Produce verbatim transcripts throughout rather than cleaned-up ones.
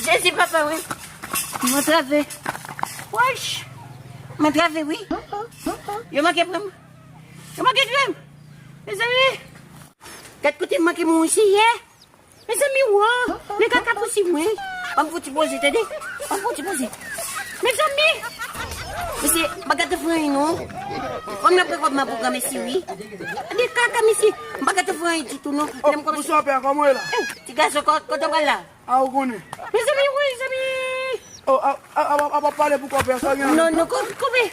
Mezi papa wi. M antrave. Wouch. M antrave wi. Yo manke pran m. Yo manke tchwe m. Mezanmi. Gad kote m manke mouri se yè. Mezanmi wo. Nèg la ka pousiv mwen. Ban m fouti poze tande. Ban m fouti poze. Mezanmi. Mesye m pa ka te fè anyen non. Kòm nan pran kòb mwen pou granmesi wi. Gade kaka mesye. M pa ka te fè anyen ditou non. Lè m kòmanse. Bonswa pè, kòman w ye la? Ti gason kote w pral la? A ou konnen. Mezanmi wi mezanmi. Oh a a a a pa pale pou kòpè sa gen. Non non kòpè.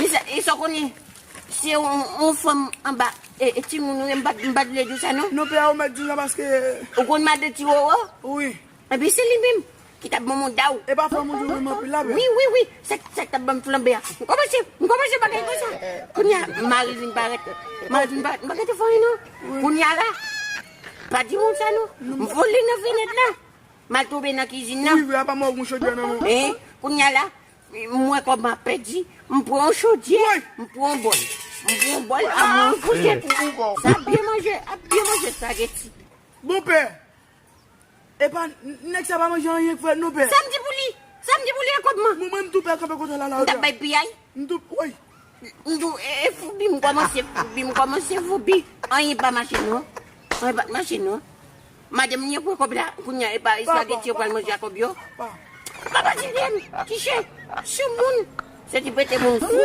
Mezanmi sa w konnen. Se yon fanm anba e timoun wi m pa t vle di w sa non. Non pè a ou mèt di w sa paske. Ou konn madan ti wowo? Wi. Epi se li menm ki t ap ban m yon daw. E pa fanm ou di w renmen anpil la pè? Wi wi wi. Sa sa k t ap ban m flanbe a. M kòmanse m kòmanse bagay konsa. Kounye a mari l vin parèt. Mari l vin parèt m pa gen te fè anyen non. Kounye a la. Pa di moun sa non. M vole nan fenèt la. M al tonbe nan kizin nan. Wi vre apa mò gon chodyè nan men w. Kounye a la. M wè kòb m ap pèdi, m pran yon chodyè, m pran yon bòl. M pran yon bòl, a mwen yon fousèt. Sa ap byen manje, ap byen manje espageti. Bon pè, epa nèg sa pa manje anyen k frè non pè. Sa m di pou li? Sa m di pou li a kòb mwen? Mwen menm tou pè kanpe kote la la. M t ap bay piyay. M tou, woy. M tou, e foubi m kòmanse, foubi m kòmanse, foubi. Anyen pa mache non. Anyen pa t mache non. Madanm li an pran kòb la, kounye a e pa espageti yo pral manje a kòb yo. Papa Jilyen, ti chen, sou moun, se ti pete moun fou.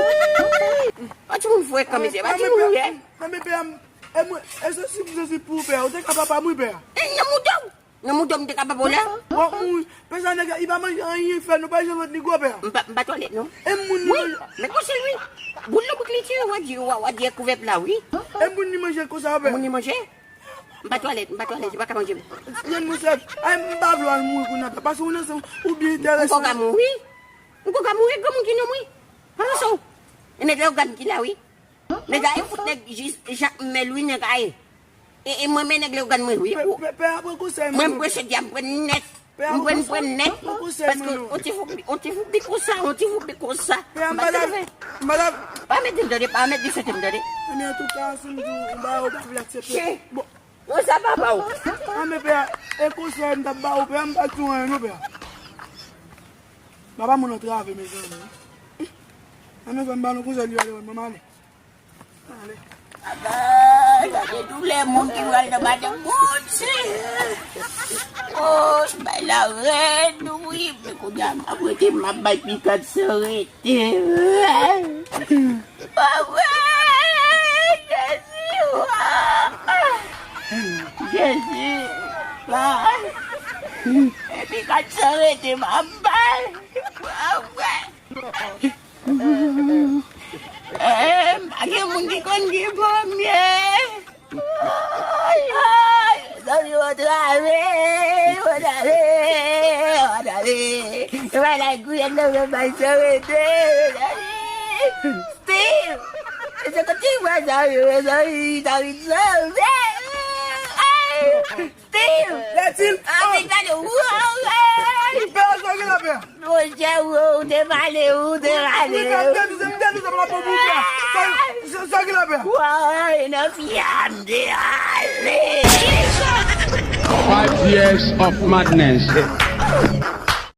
An ti moun fou e kanmize, pa ti moun ou ye. Nan men pè a m, e mwen, e se si m se si pou pè a, ou te ka papa m wi pè a. E nan mouton, nan mouton m te ka papa w la. Bon, moun, pè sa nèg la, li pa manje anyen fè, nou pa janm vant li gwo pè a. M pa, m pa twalèt non. E moun li manje. Men konsa l wi, boul nan bouk li tire, w a di, w a, w a di e kouvèp la wi. E moun li manje konsa pè. Moun li manje. M pa twalèt, m pa twalèt, li pa ka manje m. Jwenn mwen sèl. Ay, m pa vle w al mouri kounye a. Paske ou nan san, ou byen enterese. M konn ka mouri. M konn ka mouri, granmoun ki nonm wi. Pa nan san w. E nèg la yo gad m ki la wi. Nèg la e fout nèg jis Jakmèl wi nèg la ye. E, e mwen men nèg la yo gad mwen wi. Pè, pè, pè, apre konsèy mwen. Mwen m preche dya m pran nèt. M pran, m pran nèt. Paske on ti foubi, on ti foubi konsa, on ti foubi konsa. Pè a m pa ta, m pa ta. Pa met di m tande, pa met di sete m tande. Anben antouka si m di w ba ou pa vle aksepte. Bon. Konsa papa w. Anben pè a, e konsèy m t ap ba ou pè a m pa di w anyen non pè a. Papa moun antrave mezanmi. Anben fè m ba nou konsèy li ale wè mwen m ale. Gade doulè moun ki pral nan madanm moun se. Oh, bay la rèd wi. Men kounye a m ap rete m ap bay pikat san rete. Papa Jezi wa. Jezi wa. E pikat san rete m ap bay. Papa. Eh, pa gen moun ki konn ki premye. Ay, ay, zanmi, antrave, antrave, antrave. Yo bay la gouyen nan men bay se rete, mezanmi. Steve! Se kote mwen zanmi, mezanmi, ta vin sove. Ay! Steve! Lètil! Ah, men gade, wouy! Pè a, sa gen la pè? Monchè, ou, ou te pale, ou te pale. Wi, m te di, m te di, m ap pran pou pè a. Sa, sa, sa gen la pè? Woy, nan fia m te ale. Five years of madness.